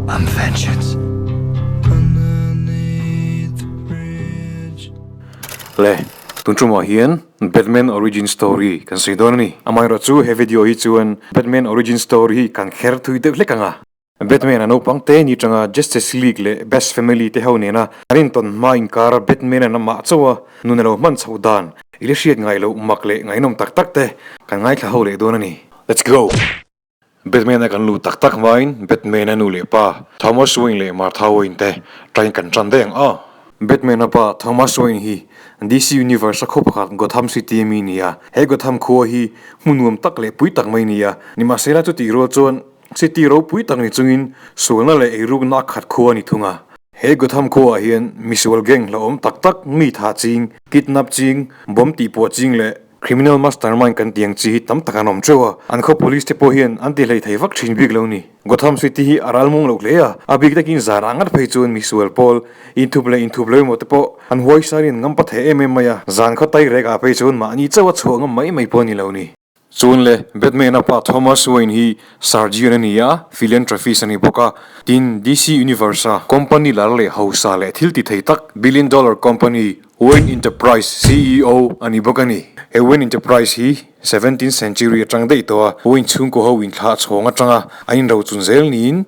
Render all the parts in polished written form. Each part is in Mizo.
I'm vengeance. Le, tun tumah hian Batman Origin Story kan sawi dawn a ni. Amaherawhchu he video hi chuan Batman Origin Story hi kan kher thui deuh hlek ang a. Batman a naupang te ni tanga Justice League leh Best Family te ho nena an intawn hma inkar Batman an amah chauh a nun a lo hman chhoh dan i la hriat ngai loh mak leh ngaihnawm tak tak te kan ngaithla ho leh dawn a ni. Let's go! Batman a kan luh tak tak hmain Batman a nu leh pa Thomas Wayne leh Martha Wayne te tain kan tan daih ang a. Batman a pa Thomas Wayne hi DC Universe a khaw pakhat Gotham City a mi a ni a, he Gotham khua hi hmun nuam tak leh pui tak mai a ni a, nimahsela chutih rual chuan City ropui tak ni chungin sualna leh eirukna a khat khua a ni thung a. He Gotham khuaah hian misual gang hlauhawm tak tak, mi tha ching, kidnap ching, bomb tihpuah ching leh criminal mastermind kan tih ang chi hi tam tak an awm teuh a. An khaw police te pawh hian an ti hlei thei vak thin bik lo ni. Gotham City hi a ralmung lo hle a, a bik takin zanah ngat phei chuan misual pawl inthup leh inthup lo emaw te pawh an huaisar in an ngampa thei em em mai a. Zan khaw tai rek ah phei chuan mahni chauh a chhuah ngam mai mai pawh a ni lo ni. Chuan le, Batman-a pa Thomas Wayne hi surgeon a ni a, philanthropist a ni bawk a. Tin, DC Universe-a company lar leh hausa leh thil ti thei tak, billion dollar company, Wayne Enterprise ceo a ni bawk a ni. He Wayne Enterprise hi seventeenth century atang daih tawh a, Wayne chhungkaw ho inthlah chhawng atanga an inrochun zel niin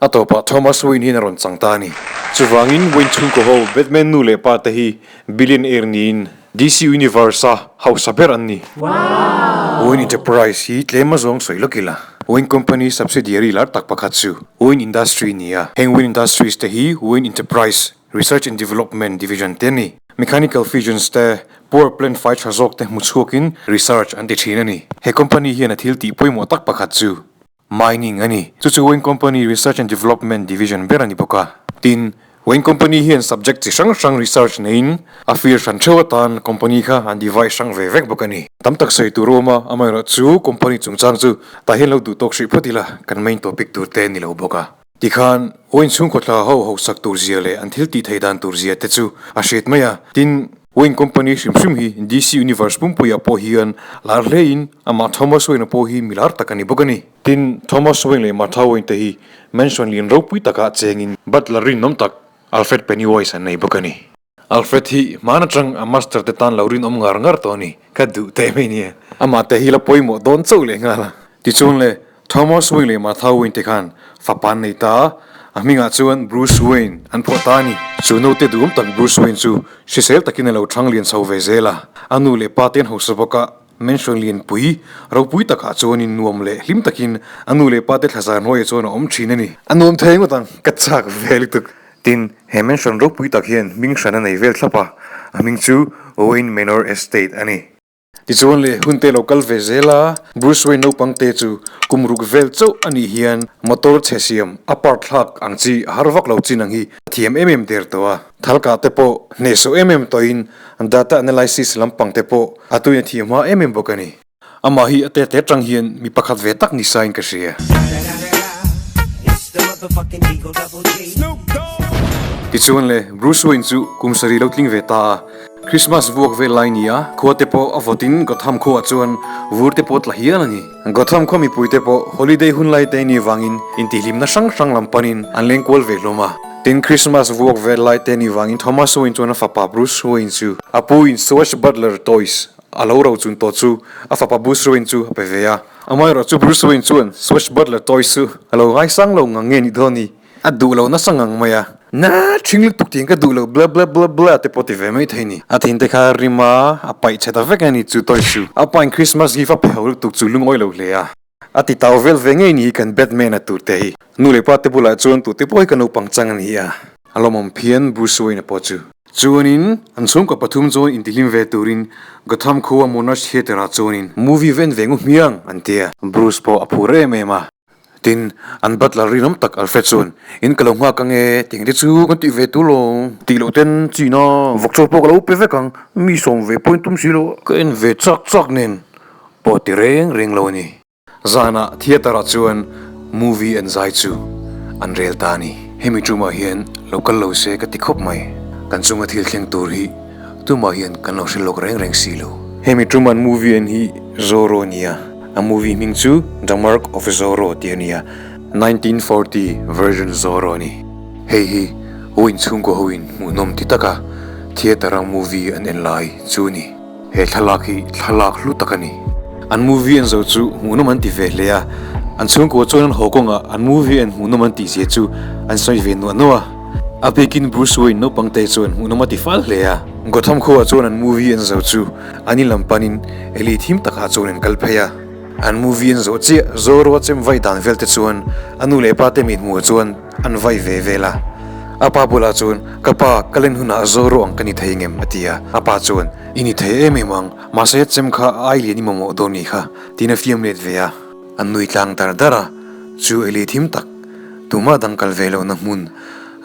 a tawpah Thomas Wayne hian a rawn chang ta a ni. Chuvangin Wayne chhungkaw ho Batman nu leh pa te hi billionaire niin DC Universe-a hausa ber an ni. Wayne Enterprise hi tlem a zawng sawi lawk ila. Wayne Company subsidiary lar tak pakhat chu Wayne Industry ni a. Heng Wayne Industries te hi Wayne Enterprise Research and Development Division te a ni. Mechanical fusions te, power plant fai tha zawk te hmu chhuakin research an ti thin a ni. He company hian a thil tih pawimawh tak pakhat chu Mining a ni. Chu chu Wayne Company Research and Development Division ber a ni bawk a. Tin, Wayne Company hian subject chi hrang hrang research neiin a field hran theuh atan company kha an divide hrang ve vek bawk a ni. Tam tak sawi tur a awm a, amaherawh chu company chungchang chu tah hian lo duh tawk hrih phawt ila kan main topic tur te a ni lo bawk a. Tikhan, Wayne chhungkaw thla ho hausak tur zia leh an thil tih theih dan tur zia te chu a hriat mai a. Tin, Wayne Company hrim hrim hi DC Universe pumpuiah pawh hian lar hlein amah Thomas Wayne-a pawh hi mi lar tak a ni bawk a ni. Tin, Thomas Wayne leh Martha Wayne te hi mansion lian ropui takah chengin butler rinawm tak Alfred Pennywise an nei bawk a ni. Alfred hi hmaan atang a master te tan lo rinawm ngar ngar tawh a ni. Ka duh teh mai nia. Amah te hi la pawimawh dawn chauh leh nghal a. Tichuan le, Thomas Wayne leh Martha Wayne te khan fapa an nei ta a, a hmingah chuan Bruce Wayne an phuah ta a ni. Chu naute duhawm tak Bruce Wayne chu hrisel takin a lo thang lian chho ve zel a, a nu leh pa te an hausa bawk a, mansion lianpui ropui takah chuanin nuam leh hlim takin a nu leh pa te thlazar hnuaiah chuan a awm thin a ni. A nuam thei ngawt ang, ka chak ve lutuk. Tin, he mansion ropui tak hian hming hran a nei vel thlap a, a hming chu Wayne Manor Estate a ni. Tichuan le, hun te lo kal ve zel a, Bruce Wayne naupang te chu kum ruk vel chauh a nih hian motor chhe siam a part thlak ang chi a har vak lo chin ang hi a thiam em em der tawh a. Thalkah te pawh hnehsawh em em tawhin data analysis lampang te pawh a tuin a thiam hma em em bawk a ni. Amah hi a tete tang hian mi pakhat ve tak ni sain ka hria. Tichuan le, Bruce Wayne chu kum sarih lo tling ve ta a. Christmas vuak vel lai ni a, khua te pawh a vawtin Gotham khuaah chuan vur te pawh tla hial a ni. Gotham khua mipui te pawh holiday hun lai te ni vangin intihhlimna hrang hrang lam panin an leng kual ve hlawm a. Tin, Christmas vuak vel lai te ni vangin Thomas Wayne chuan a fapa Bruce Wayne chu a pu in Swatch Butler Toys a lo rochun tawh chu a fapa Bruce Wayne chu a pe ve a. Amaherawh chu Bruce Wayne chuan Swatch Butler Toys chu a lo ngaisang lo ngang nge nih dawn ni? A duh lo nasa ngang mai a. Na thing lutuk tiin ka duh lo bla bla bla bla te pawh ti ve mai thei ni. A thin te kha rim a, a paih chhe ta vek a ni chu toy chu. A pain Christmas gift a pe ho lutuk chu lungawi lo hle a. A ti tau vel ve ngei ni hi kan Batman a tur te hi. Nu leh pa te bulah chuan tute pawh hi ka naupang chang a ni a. A lawmawm phian Bruce Wayne a pawh chu. Chuanin an chhungkaw pathum chuan intihlim ve turin Gotham khua Monarch Theatre ah chuanin movie ven ve ngu hmiang an ti a. Bruce pawh a phur em em a. Tin, an butler rinawm tak Alfred chuan, In ka lo nghak ang e, tih te chu kan tih ve tu lo. Tih loh ten china vawkchaw pawh ka lo pe vek ang, mi sawm ve pawhin tum si lo. Ka en ve chak chak nen pawh ti reng reng lo a ni. Zanah theatre ah chuan movie an zai chu an rel ta a ni. Hemi tumah hian lo kal lo se ka ti khawp mai. Kan chunga thil thleng tur hi tumah hian kan lo hre lawk reng reng si lo. Hemi tuman movie en hi Zorro a ni a. A movie hming chu The Mark of Zorro tih a ni a, 1940 version Zorro a ni. Hei hi Wayne chhungkaw hoin hmuhnawm ti taka theatre a movie an en lai chu a ni. He thlalak hi thlalak hlu tak a ni. An movie en zo chu hmuhnawm an ti ve hle a, an chhungkaw chuan an haw kawngah an movie en hmuhnawm an tih zia chu an sawi ve nuah nuah a. A bikin Bruce Wayne naupang te chuan hmuhnawm a ti fal hle a. Gotham khuaah chuan an movie en zo chu an in lam panin Eli thim takah chuan an kal phei a. An movie an zawh chiah Zorro a chem vai dan vel te chuan a nu leh pa te mit hmuh chuan an vai ve vel a. A pa bulah chuan, Ka pa, ka len hunah Zorro ang ka ni thei ngem? a ti a. A pa chuan, I ni thei em em ang, mahse chem kha a ai lian i mamawh dawn ni kha, tiin a fiam let ve a. An nui tlang dar dar a, chu Eli thim tak, tumah dang kal ve lohna hmun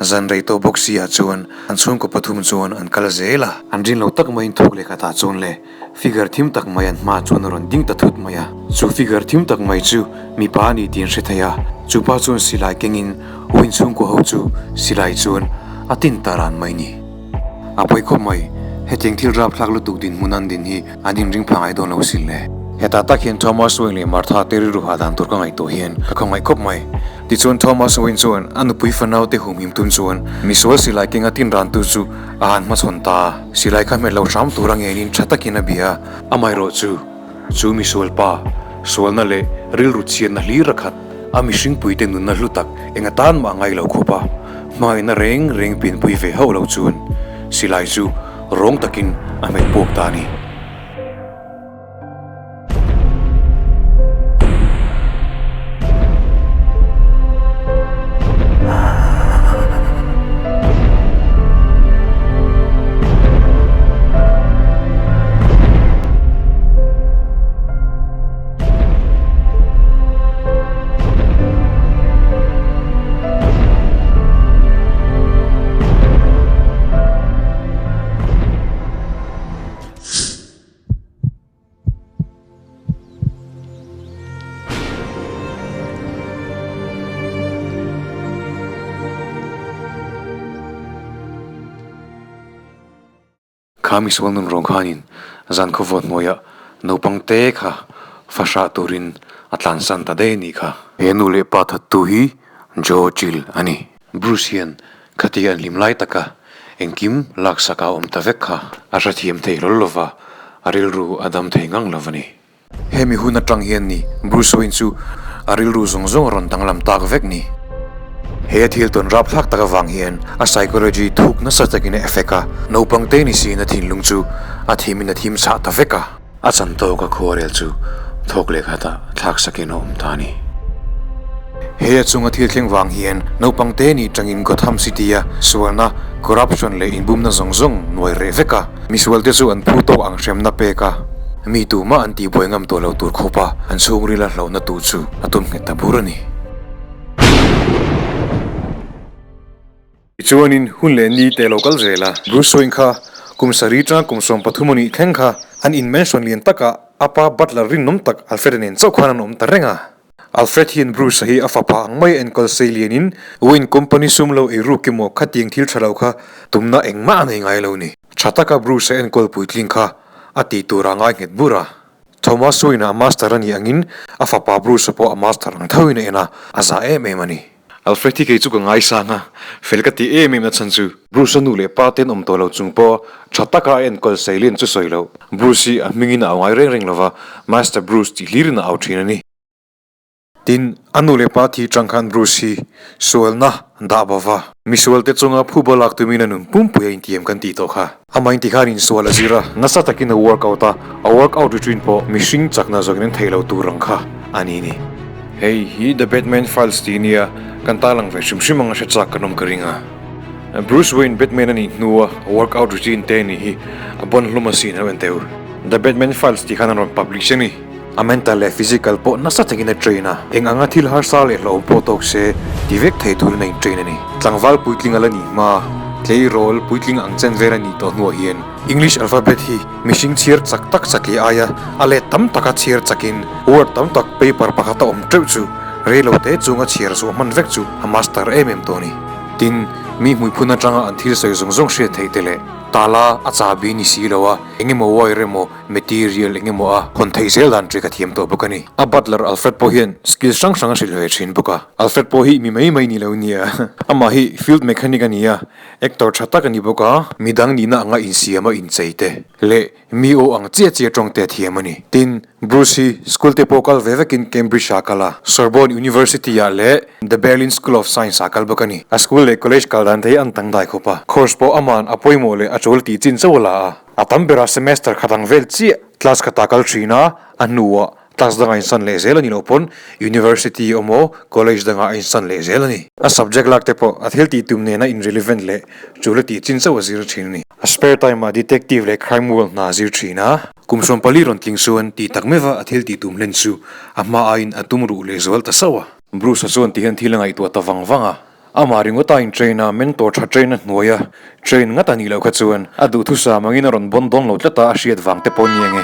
Zan rei tawh bawk si ah chuan an chhungkaw pathum chuan an kal zel a. An rin lo tak maiin thawk leh khatah chuan le figure thim tak mai an hmaah chuan a rawn ding ta thut mai a. Chu figure thim tak mai chu mipa a ni tih an hre thei a. Chu pa chuan silai kengin Wayne chhungkaw ho chu silai chuan a tin ta ran mai ni. A pawi khawp mai, hetiang thil rapthlak lutuk dinhmun an din hi an inring pha ngai dawn lo sin le. Hetah tak hian Thomas Wayne leh Martha te rilru hah dan tur ka ngaihtuah hian ka khawngaih khawp mai. Tichuan Thomas Wayne chuan a nupui fanau te humhim tum chuan misual silai kenga tin rantu chu a han hmachhawn ta a. Silai kha hmet lo hram tur a ngenin tha takin a bia a. Amaherawh chu, chu misual pa, sualna leh rilru chhiatna hlir a khat, a mihringpui te nunna hlu tak eng atan mah ngai lo khawp a, hmangaihna reng reng pianpui ve hauh lo chuan silai chu rawng takin a hmet puak ta a ni. Kha misual nun rawng khanin zan khawvawt hnuaiah naupang te kha fahrah turin a tlansan ta daih a nih kha. He nu leh pa thattu hi Joe Chill a ni. Bruce hian khatia an hlim lai taka engkim laksak a awm ta vek kha a hrethiam thei hlawl lova, a rilru a dam thei ngang lo a ni. Hemi hun atang hian ni Bruce Wayne chu a rilru zawng zawng a rawn danglam tak vek ni. He thil tawn rapthlak tak avang hian a psychology thuk nasa takin a effect a, naupang te ni siin a thinlung chu a thimin a thim chhah ta vek a. A chan tawk a khuarel chu thawk leh khatah thlak sakin a awm ta a ni. He a chunga thil thleng vang hian naupang te ni tangin Gotham City a sualna, corruption leh inbumna zawng zawng nuai reh vek a. Misualte chu an phu tawk ang hremna pek a, mi tumah an tihbuai ngam tawh lo tur khawp a, an chhungrila hlauhna tu chu a tum nghet ta bur a ni. Tichuanin hun leh ni te lo kal zel a. Bruce Wayne kha kum sarih tang kum 13 a nih thleng kha an in mansion lian takah a pa butler rinnawm tak Alfred-a nen chauh khan an awm ta reng a. Alfred hian Bruce-a hi a fapa ang mai a enkawl sei lianin Wayne Company sum lo ei ruk emaw khatiang thil tha lo kha tumna engmah a nei ngai lo ni. Tha taka Bruce-a enkawl puitling kha a tih tur a ngai nghet bur a. Thomas Wayne-a a master a nih angin a fapa Bruce-a pawh a master ang thoin a en a, a za em em a ni. Alfred hi kei chu ka ngaisang a, fel ka ti em em na chhan chu. Bruce-a nu leh pa ten awm tawh lo chung pawh tha taka a enkawl sei lian chu sawi loh. Bruce hi a hmingin a au ngai reng reng lova, Master Bruce tih hlirin a au thin a ni. Tin, a nu leh pa thi tang khan Bruce hi sualna dah bo va. Misualte chunga phuba lak tumin a nun pumpui a intiam kan tih tawh kha. Amah inti khan insual a zir a, nasa takin a workout a, a workout routine pawh mihring chakna zawkin an theih lo tur ang kha a ni ni. Hei hi The Batman Files tih nia kan tarlang ve hrim hrim ang a hre chak kan awm ka ring a. Bruce Wayne Batman a nih hnua a workout routine te nih hi a bon hlum asin a en teu. The Batman Files tih khan an rawn publish a ni. A mental leh physical pawh nasa takin a train a, eng anga thil harsa leh hlauhawm pawh tawk se ti vek thei turin a intrain a ni. Tlangval puitling a la nih hma, tleirawl puitling ang chen vel a nih tawh hnuah hian English alphabet hi mihring chhiar chak tak satliah aia a let tam taka chhiar chakin word tam tak paper pakhata awm teuh chu reilote chunga chhiar zawh hman vek chu a master em em tawh a ni. Tin, mi hmuiphun atanga an thil sawi zawng zawng hriat theih te leh tala a chahbi ni si lo a. Engemaw wire emaw material engemaw a hawn theih zel dan trick a thiam tawh bawk a ni. A butler Alfred pawh hian skills hrang hrang a hrilh ve thin bawk a. Alfred pawh hi mi mai mai ni lo nia. Amah hi field mechanic a ni a, actor tha tak a ni bawk a, midang nihna anga insiam a inchei te leh mi aw ang chiah chiah tawng te a thiam a ni. Tin, Bruce hi school te pawh kal ve vekin Cambridge ah a kal a, Sorbonne University ah leh The Berlin School of Science ah a kal bawk a ni. A school leh college kal dan te hi an tang dai khawp a, course pawh aman a pawimawh leh a tul tih chin chauh a la a. A tam berah semester khat ang vel chiah class khatah kal thin a, a hnuah class dangah insan leh zel a ni loh pawn university emaw college dangah a insan leh zel a ni. A subject lak te pawh a thil tih tum nena in relevant leh tul a tih chin chauh a zir thin a ni. A spare time ah detective leh crime world hna a zir thin a. Kum 14 rawn tling chuan tih tak meuh a a thil tih tum hlen chu a hma aiin a tum ruh leh zual ta sauh a. Bruce-a chuan ti hian thil a ngaihtuah ta vang vang a. Amah ringawt a in train a, mentor tha train a hnuai a, train ngat a nih loh kha chuan a duhthusam angin a rawn bawn dawn lo tlat a, a hriat vang te pawh ni ange.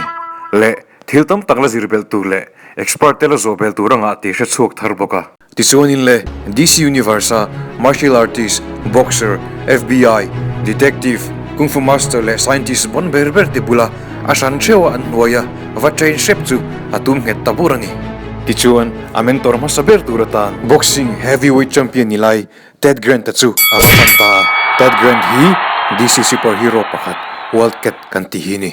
Leh thil tam tak la zir belh tur leh expert te la zawh belh tur anga tih hre chhuak thar bawk a. Tichuanin le DC Universe a martial artist, boxer, FBI, detective, kung fu master leh scientist bawn ber ber te bula a hran theuh a an hnuai a va train hrep chu a tum nghet ta bur a ni. Tichuan, a mentor hmasa ber tur atan boxing heavyweight champion ni lai Ted Grant-a chu a va pan ta a. Ted Grant hi DC superhero pakhat Wildcat kan tih hi a ni.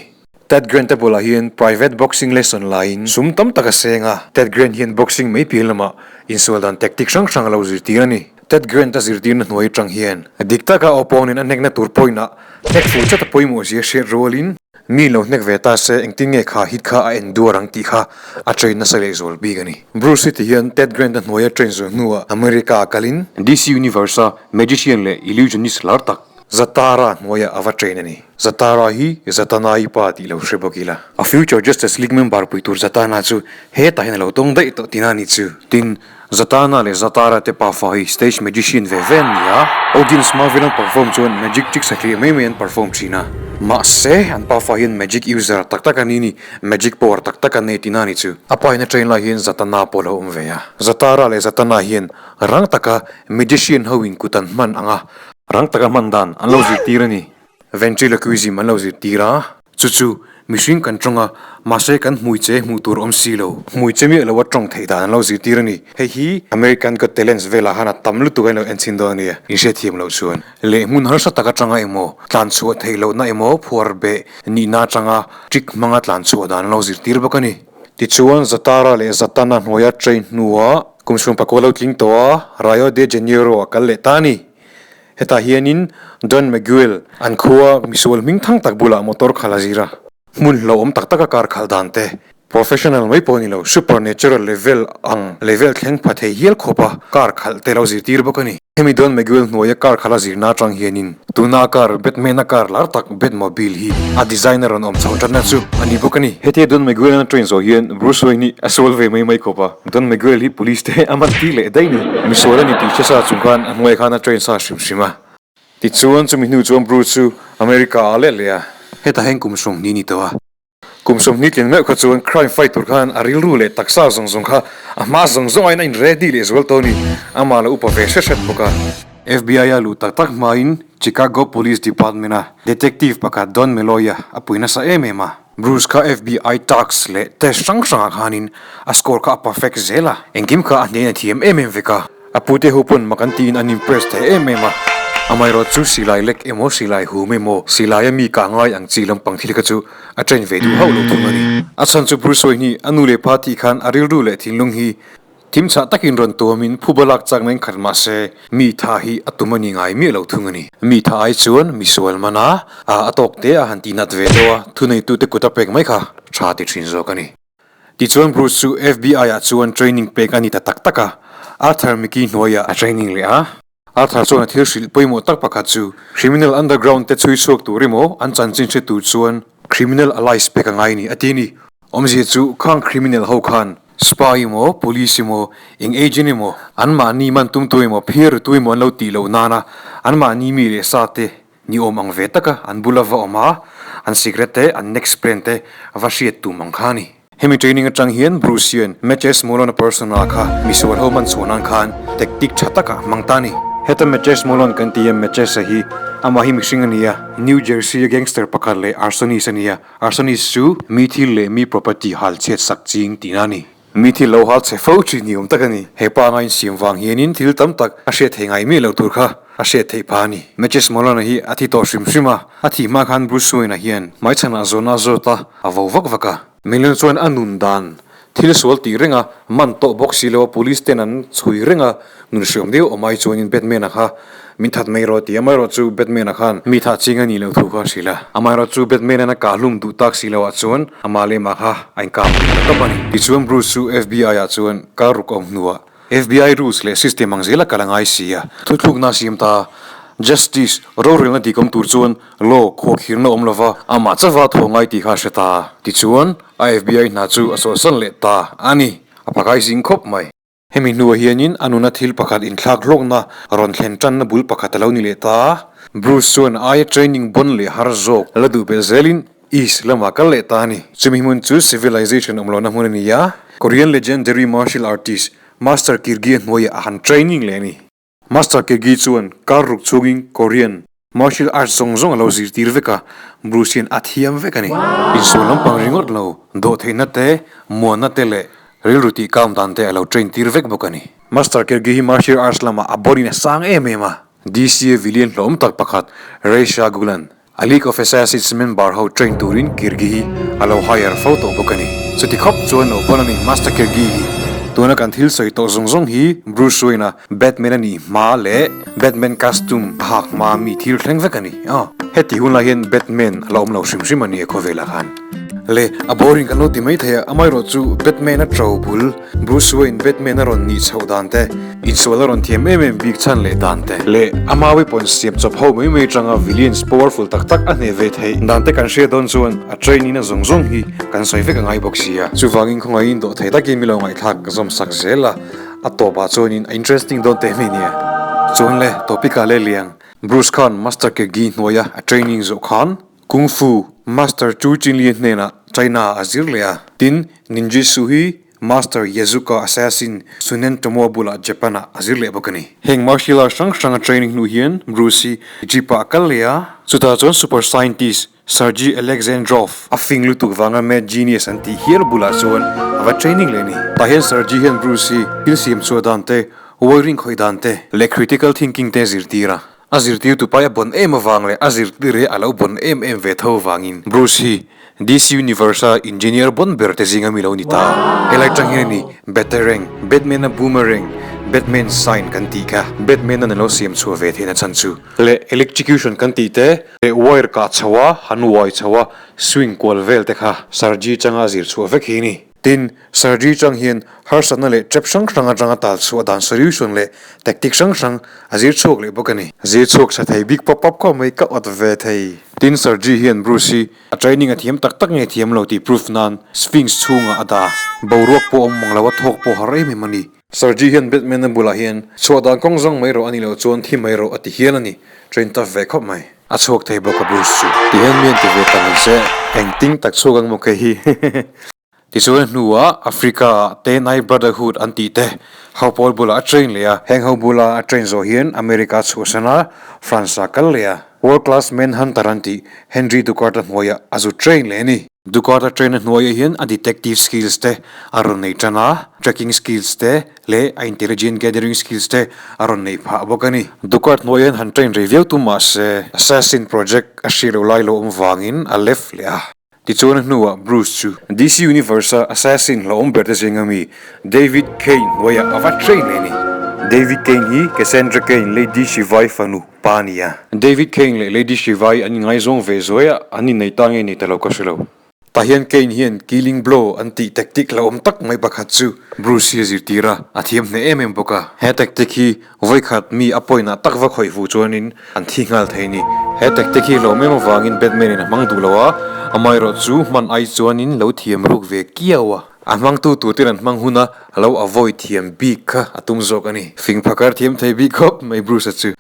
Ted Grant-a bulah hian private boxing lesson laiin sum tam tak a seng a. Ted Grant hian boxing mai pian lamah insual dan tactic hrang hrang a lo zirtir a ni. Ted Grant-a zirtirna hnuai atang hian dik taka opponent a hnekna tur point-ah hnek fuh chat a pawimawh zia hriat rualin, Mi lo hnek ve ta se engtin nge kha hit kha a en duar ang tih kha a train nasa leh zual bik a ni. Bruce hi ti hian Ted Grant-a hnuaia train zual hnuah America a kalin DC Universe-a magician leh illusionist lar tak Zatara hnuaiah a va train a ni. Zatara hi Zatanai pa tih lo hre bawk ila. A future Justice League member pui tur Zatanna chu hetah hian a lo tawng daih tawh tina a ni chu. Tin, Zatanna leh Zatara te pafa hi stage magician ve ve an ni a, audience hma vel an perform chuan magic trick satliah mai mai an perform thin a. Mahse, an pafa hian magic user tak tak an ni ni, magic power tak tak an nei tihna a ni chu. A pa in a train lai hian Zatanna pawh a lo awm ve a. Zatara leh Zatanna hian rang taka magician ho in kut an hman ang a, rang taka hman dan an lo zirtir a ni. Ventriloquism an lo zirtir a. Chu chu mihring kan tawng a, mahse kan hmui che hmuh tur awm si lo. Hmui che miah lo a tawng theih dan an lo zirtir a ni. Hei hi American Got Talents velah khan a tam lutuk a in lo en chhin dawn a nia. In hriatthiam loh chuan leh hmun harsa tak atanga emaw, tlan chhuah theih lohna emaw phuar beh nihna atanga trick hmanga tlan chhuah dan an lo zirtir bawk a ni. Tichuan Zatara leh Zatana hnuaia train hnuah kum 14 lo tling tawh a, Rio de Janeiro a kal leh ta a ni. Hetah hianin Don Miguel an khua misual hming thang tak bulah motor khalh a zir a. Hmun hlauhawm tak taka car khalh dan te, professional mai pawh ni lo, supernatural level ang level thleng pha thei hial khawp a car khalh te lo zirtir bawk a ni. Hemi Don Miguel hnuaia car khalh a zirna atang hianin tuna a car Batman a car lar tak Batmobile hi a design a rawn awm chho tanna chu a ni bawk a ni. Hetia Don Miguel-an a train zawh hian Bruce Wayne hi a sual ve mai mai khawp a. Don Miguel hi police te a man tir leh daih ni. Misual a ni tih hre sa chung khan a hnuai khan a train sa hrim hrim a. Tichuan chumi hnu chuan Bruce chu America ah let leh a. Hetah hian kum 20 ni tawh a. Kum 20 tling meuh kha chuan crime fight tur khan a rilru leh taksa zawng zawng kha a hma zawng zawng aiin a in ready leh zual tawh a ni. Amah lo upa ve hret hret bawk a. FBI a luh tak tak hmain Chicago Police Department a detective pakhat Don Meloy-a a pui nasa em em a. Bruce kha FBI task leh test hrang hrangah khanin a score kha a perfect zel a, engkim kha a hnen a thiam em em vek a. A pute ho pawn mak an tiin an impress thei em em a. Amaherawh chu silai lek emaw silai hum emaw silaia mi kah ngai ang chi lampang thil kha chu a train ve duh hauh lo thung a ni. A chhan chu Bruce Wayne hi a nu leh pa tih khan a rilru leh thinlung hi Thim chhah takin rawn tuamin phuba lak chak na inkhat mah se mi tha hi a tum a ni ngai miah lo thung a ni. Mi tha ai chuan misual mana a tawk te a han tih nat ve deuh a, thuneitute kut a pek mai kha tha ti thin zawk a ni. Tichuan Bruce chu FBI ah chuan training pek a ni ta tak tak a, Arthur Mickey hnuaiah a training leh a. Arthur chuan a thil hrilh pawimawh tak pakhat chu criminal underground te chhui chhuak tur emaw an chanchin hre tur chuan criminal allies pek a ngai ni a ti a ni. Awmzia chu khang criminal ho khan spy emaw police emaw eng agent emaw anmahni man tumtu emaw phiar tu emaw an lo tih loh nana anmahni mi leh sa te Ni awm ang ve taka an bula va awm a, an secret te, an next plan te va hriat tum ang kha a ni. Hemi training atang hian Bruce hian matches Molona Persona kha misual ho man chhuah nan khan tactic tha taka hmang ta a ni. Heta Matches Malone kan tih a Matches-a hi amah hi mihring a ni a, New Jersey-a gangster pakhat leh arsonist a ni a, arsonist chu mi thil leh mi property hal chhiat sak ching tihna a ni. Mi thil lo hal chhe fo thin ni awm tak a ni. He pa anga insiam vang hianin thil tam tak a hriat thei ngai miah lo tur kha a hriat theih phah a ni. Matches Malone-a hi a thi tawh hrim hrim a, a thih hma khan Bruce Wayne-a hian hmaichhanah zawhna a zawt a, a vo vak vak a. Malone chuan a nun dan thil sual tih reng a, man tawh bawk si lo a, police ten an chhui reng a, nun hriam deuh awm ai chuanin Batman-a kha min that mai rawh ti a, amaherawhchu Batman-a khan mi thah ching a nih loh thu kha a hrilh a, amaherawhchu Batman-an a kah hlum duh tak si loh ah chuan amah leh mah kha a inkap lui ta tawp a ni. Tichuan Bruce chu FBI-ah chuan kar ruk a awm hnuah FBI rules leh system ang zela kal a ngai si a, thuthlukna a siam ta. Justice, rorelna dik awm tur chuan law khuakhirna awm lova amah chauha thaw ngai tih kha a hre ta. Tichuan, a FBI hna chu a chawlhsan leh ta a ni. A phakai zing khawp mai. Hemi hnuah hianin a nuna thil pakhat inthlak hlawkna rawn thlen tanna bul pakhat a lo ni leh ta. Bruce chuan aia training bon leh har zawk la duh belh zelin East lamah kal leh ta a ni. Chumi hmun chu civilization awm lohna hmun a ni a, Korean legendary martial artist Master Kirgi-a hnuaiah a han training leh a ni. Master Kirgi chuan kar ruk chungin Korean martial arts zawng zawng a lo zirtir vek a, Bruce hian a thiam vek a ni. Insual lampang ringawt lo, dawhtheihna te, muanna te leh rilru tih kam dan te a lo train tir vek bawk a ni. Master Kirgi hi martial arts lamah a bawrin a sang em em a, DCA vilian hlawm tak pakhat Reisha Gulan, A League of Assassins member ho train turin Kirgi hi a lo hire fo tawh bawk a ni. Chuti khawp chuan lo pawn a ni Master Kirgi hi. Tuna kan thil sawi tawh zawng zawng hi Bruce Wayne-a Batman a nih hma leh Batman costume a hak hma mi thil thleng vek a ni. Aw. Heti hun lai hian Batman a la awm lo hrim hrim a ni a khawvelah khan. Le, a boring kan lo ti mai thei a, amaherawh chu Batman a to bul. Bruce Wayne Batman a rawn nih chhoh dan te, insual a rawn thiam em em bik chhan leh dan te, leh ama weapon siam chawp ho mai mai atanga villains powerful tak tak a hneh ve theih dan te kan hriat dawn chuan a training na zawng zawng hi kan sawi vek a ngai bawk sia. Chuvangin khawngaihin dawh thei takin mi lo ngaihthlak ka zawm sak zel a, a tawpah chuanin a interesting dawn teh mai nia. Chuan le, topic ah le liang, Bruce khan Master Kegi hnuaia a training zawh khan Kung Fu Master Chu Chinli hnenah China a zir leh a, tin Ninjutsu hi Master Yazuka Assassin Sunen Tomoa bulah Japan ah a zir leh bawk a ni. Heng martial arts hrang hrang a training hnu hian Bruce hi Egypt ah a kal leh a, chutah chuan super scientist Sergei Alexandrov a fing lutuk vanga mad genius an tih hial bulah chuan a va training leh a ni. Tah hian Sergei hian Bruce hi thil siam chhuah dan te, wiring khawih dan te leh critical thinking te a zirtir a. A zirtirtu pai a bon em avang leh a zirtir hi a lo bon em em ve tho avangin Bruce hi DC Universe-a engineer bon ber te zinga mi lo ni ta. Helai tang hian a ni Batarang, Batman-a Boomerang, Batman sign kan tih kha Batman-an a lo siam chhuah ve theihna chhan chu. Leh electrocution kan tih te leh wire kah chho a, han uai chho a, swing kual vel te kha Sarji changa a zir chhuah vek hi a ni. Tin, Sergei Chang hian harsatna leh trap hrang hrang atanga tal chhuah dan solution leh tactic hrang hrang a zir chhuak leh bawk a ni. Zir chhuak tha thei bik pap pap khawp mai ka awt ve thei. Tin, Sergei hian Bruce hi a training a thiam tak tak nge thiam lo tih proof nan Sphinx chhungah a dah. Boruak pawh awm mang lo a thawk pawh har em em a ni. Sergei hian Batman-a bulah hian chhuah dan kawng zawng mai rawh a ni loh chuan thi mai rawh a ti hial a ni. Train tough ve khawp mai. A chhuak thei bawk a Bruce chu. Ti hian mi an ti ve ta mai se. Engtin tak chhuak ang maw kei hi. Tichuan hnuah Africa ah Tenai Brotherhood an tih te ho pawl bulah a train leh a. Heng ho bula a train zawh hian America a chhuahsan a, France ah kal leh a. World class manhunter an tih Henry Ducard-a hnuaiah a zu train leh a ni. Ducard-a train-a hnuaiah hian a detective skills te a rawn nei tan a, tracking skills te leh a intelligent gathering skills te a rawn nei phah bawk a ni. Ducard hnuaiah hian han train rei viau tum mahse assassin project a hriat loh lai lo awm vangin a left leh a. Tichuan a hnuah Bruce chu DC Universe-a assassin hlauhawm ber te zinga mi David Cain hnuaiah a va train leh a ni. David Cain hi Cassandra Cain, Lady Shivai fanu pa a ni a. David Cain leh Lady Shivai an inngaizawng ve zuai a, an innei ta nge nei ta lo ka hre lo. Tah hian Cain hian Killing Blow an tih tactic hlauhawm tak mai pakhat chu Bruce hi a zirtir a, a thiam hneh em em bawk a. He tactic hi Vawikhat mi a point ah tak va khawih fuh chuanin an thi nghal thei a ni. He tactic hi hlawm em avangin Batman in a hmang duh lo a, amaherawh chu hman ai chuanin lo thiam ruk ve kiau a. A hmangtu turten an hmang hun a, a lo avoid thiam bik kha a tum zawk a ni. Fing phakar thiam thei bik khawp mai Bruce-a chu.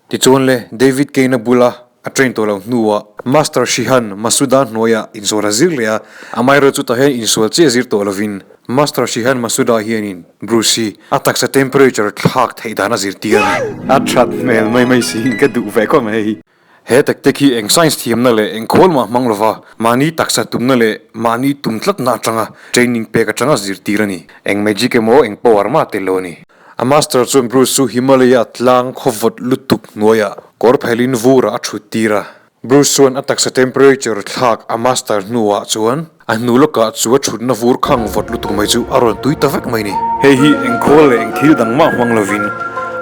Tichuan le, David Cain-a bula a train tawh loh hnuah Master Shihan Masuda hnuaiah insual a zir leh a, amaherawh chu tah hian insual chiah zir tawh lovin. Master Shihan Masuda hianin Bruce hi a taksa temperature thlak theih dan a zirtir a ni. A that hmel mai mai siin ka duh ve khawp mai hei. He tactic hi eng science thiamna leh eng khawl mah hmang lova mahni taksa tumna leh mahni tum tlatna atanga training pek atanga zirtir a ni. Eng magic emaw eng power mah tel lo a ni. A master chuan Bruce chu Himalaya tlang khawvawt lutuk hnuaiah kawr phelin vurah a thut tir a. Bruce chuan a taksa temperature thlak a master hnuah chuan a hnu lawkah chu a thutna vur khang vawt lutuk mai chu a rawn tui ta vek mai ni. Hei hi eng khawl leh eng thil dang mah hmang lovin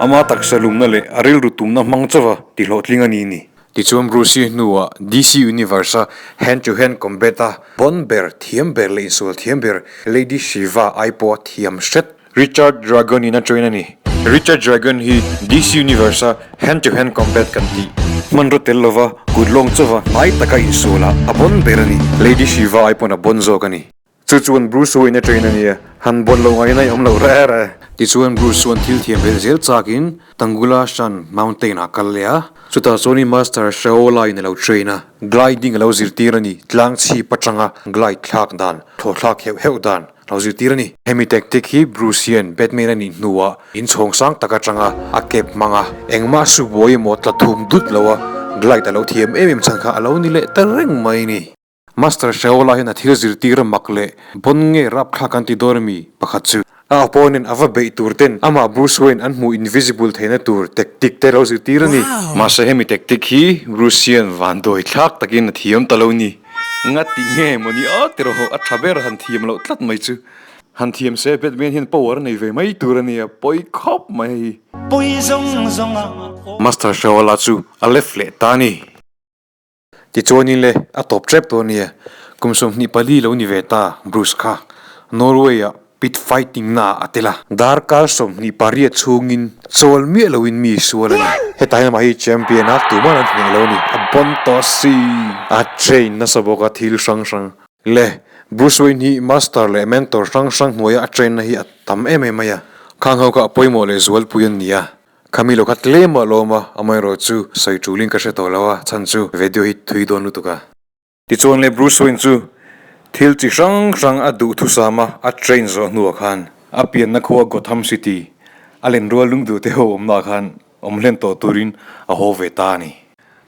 ama taksa lumna leh a rilru tumna hmang chauha ti hlawhtling a ni ni. Tichuan Bruce-i hnuah DC Universe-a hand to hand combat-a bon ber, thiam ber leh insual thiam ber Lady Shiva ai pawha thiam hret Richard Dragon in a train a ni. Richard Dragon hi DC Universe a hand to hand combat kan tih hmanraw tel lova kut lawng chauva hnai taka insual ah a bon ber a ni. Lady Shiva ai pawn a bon zawk a ni. Chu chuan Bruce Wayne a train a nia, han bon lo ngaina i awm lo reh reh. Tichuan Bruce chuan thil thiam belh zel chakin Tangula Shan Mountain ah a kal leh a. Chutah chuan Master Shaola in a lo train a, gliding a lo zirtir a ni, tlang chhip atanga glide thlak dan, thaw thlak heuh heuh dan. Lo zirtir a ni. Hemi tactic hi Bruce hian Batman a nih hnuah inchhawng sang tak atanga a kep hmang a, engmah su buai emaw tla thum dut lo a glide a lo thiam em em chhan kha a lo ni leh ta reng mai a ni. Master Shaola hian a thil zirtir a mak leh bon nge rapthlak an ti dawn a mi pakhat chu. A opponent a va beih tur ten amah Bruce Wayne an hmuh invisible theihna tur tactic te lo zirtir a ni. Mahse hemi tactic hi Bruce hian vanduai thlak takin a thiam ta lo ni. Nga ti nge maw ni aw ti rawh a tha ber han thiam loh tlat mai chu. Han thiam se Batman hian power a nei ve mai tur a nia, pawi khawp mai hei. Pawi zawng zawng a. Master Shaola chu a left leh ta a ni. Tichuanin le a tawp tep tawh a nia, kum 24 lo ni ve ta Bruce kha Norway ah Pit fighting na a tel a. Darkar 28 chhungin chawl miah loin mi sual a ni. Hetah hian amah hi champion a, tuman an hneh lo a ni. A bon tawh si. A train nasa bawk a thil hrang hrang. Le, Bruce Wayne hi master leh mentor hrang hrang hnuaia a train na hi a tam em em mai a. Khang ho kha a pawimawh leh zualpui an ni a. Khami lo kha tlem a lawm a, amaherawh chu sawi tulin ka hre tawh lo a, chhan chu video hi thui dawn lutuk a. Tichuan le Bruce Wayne chu thil chi hrang hrang a duh thusam a, a train zawh hnuah khan a pianna khua Gotham City a lenrual lungduh te ho awmnaah khan awm hlen tawh turin a haw ve ta a ni.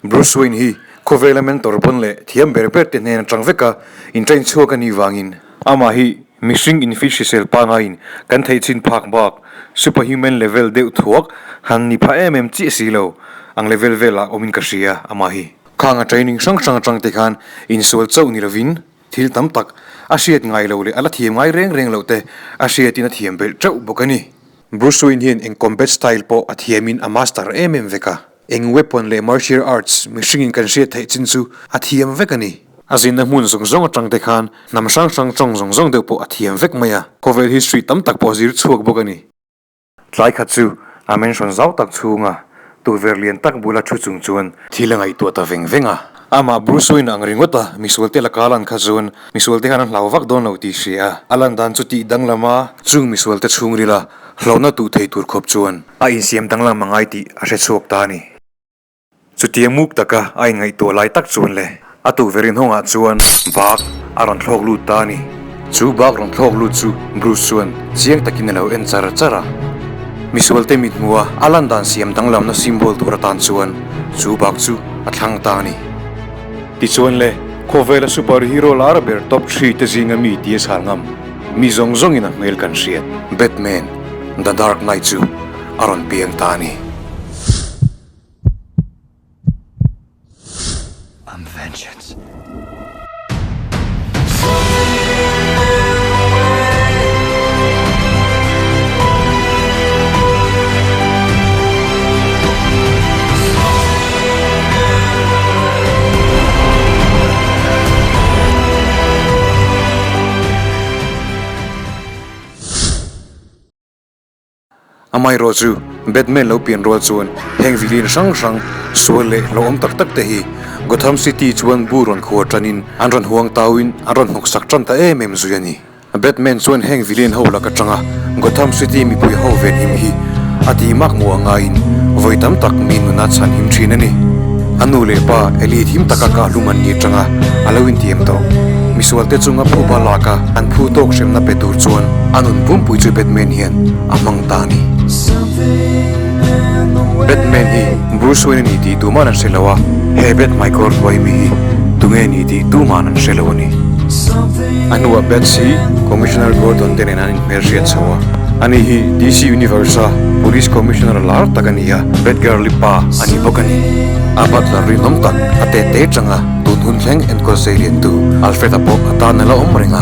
Bruce Wayne hi khawvela mentor bon leh thiam ber ber te hnen atang veka in train chhuak a nih vangin amah hi mihring infi hrisel pangaiin kan theih chin phak bak superhuman level deuh thuak han ni pha em em chiah si lo ang level velah awmin ka hria amah hi. Khang a training hrang hrang atang te khan insual chauh ni lovin thil tam tak a hriat ngai lo leh a la thiam ngai reng reng loh te a hriatin a thiam belh teuh bawk a ni. Bruce Wayne hian eng combat style pawh a thiamin a master em em vek a, eng weapon leh martial arts mihringin kan hriat theih chin chu a thiam vek a ni. A zinna hmun zawng zawng atang te khan hnam hrang hrang tawng zawng zawng deuh pawh a thiam vek mai a, khawvel history tam tak pawh a zir chhuak bawk a ni. Tlai khat chu a mansion zau tak chhunga tukverh lian tak bula thu chung chuan thil a ngaihtuah ta veng veng a. Amah Bruce Wayne ang ringawt a, misualte laka a lan kha chuan misualte khan an hlau vak dawn lo tih hria a, a lan dan chu tih danglam a, chung misualte chhungrila hlauhna tuh thei tur khawp chuan a insiam danglam a ngai tih a hre chhuak ta a ni. Chutia muk taka a inngaihtuah lai tak chuan le a tukverh inhawngah chuan bak a rawn thlawk lut ta a ni. Chu bak rawn thlawk lut chu Bruce chuan chiang takin a lo en char char a. Misualte mit hmuha a lan dan siam danglamna symbol tur atan chuan chu bak chu a thlang ta a ni. Tichuan le, khawvela superhero lar ber top three te zinga mi tia chhal ngam mi zawng zawngin a hmel kan hriat Batman, The Dark Knight chu a rawn piang ta a ni. I'm vengeance. Amaherawh chu Batman lo pian rual chuan heng villain hrang hrang sual leh hlauhawm tak tak te hi Gotham City chuan bu rawn khuar tanin an rawn huang tauin an rawn hnawksak tan ta em em zui a ni. Batman chuan heng villain ho lak atanga Gotham City mipui ho venhim hi a tih mak hmuh a ngaiin vawi tam tak mi nuna chhanhim thin a ni. A nu leh pa Ellie thim taka kah hlum an ni atanga a lo intiam tawh. Misualte chunga phuba lak a an phu tawk hremna pe tur chuan a nun pumpui chu Batman hian a hmang ta a ni. Batman hi Bruce Wayne a ni tih tuman an hre lo a, he Bat-hmaikawr hnuai mi hi tunge ni tih tuman an hre lo a ni. A hnuah Bats hi Commissioner Gordon te nen an inhmelhriat chho a, ani hi DC Universe-a Police Commissioner lar tak a ni a, Batgirl-i pa a ni bawk a ni. A butler rinawm tak a te te chang a, tun hun thleng enkawl sei liantu Alfred-a pawh a tan a la awm reng a.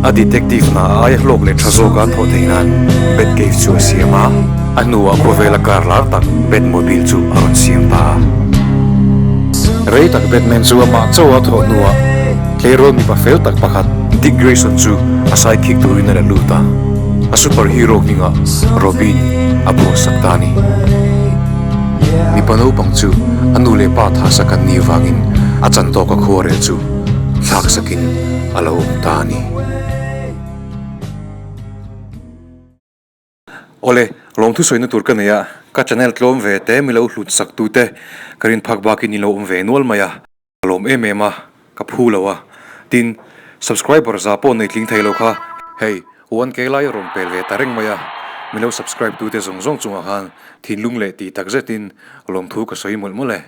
A detective hna aia hlawk leh tha zawka thawh theih nan Batcave chu a siam a, a hnuah khawvela car lar tak Batmobile chu a rawn siam ta a. Rei tak Batman chu amah chauh a thawh hnuah tleirawl mipa fel tak pakhat Dick Grayson chu a sidekick turin a la lut a, a superhero hmingah Robin a phuahsak ta a ni. Mipa naupang chu a nu leh pa thasak an nih vangin a chan tawka khuarel chu thlaksakin a lo awm ta a ni. Awle, lawmthu sawina tur ka nei a, ka channel tlawm ve te mi lo hlut sak tu te ka rin phak bakin in lo awm ve nual mai a, ka lawm em em a, ka phu lo a, tin, subscriber za pawh nei tling thei lo kha, hei 1K lai a rawn pel ve ta reng mai a, mi lo subscribe tu te zawng zawng chungah khan thinlung leh tih tak zetin lawmthu ka sawi mawlh mawlh e.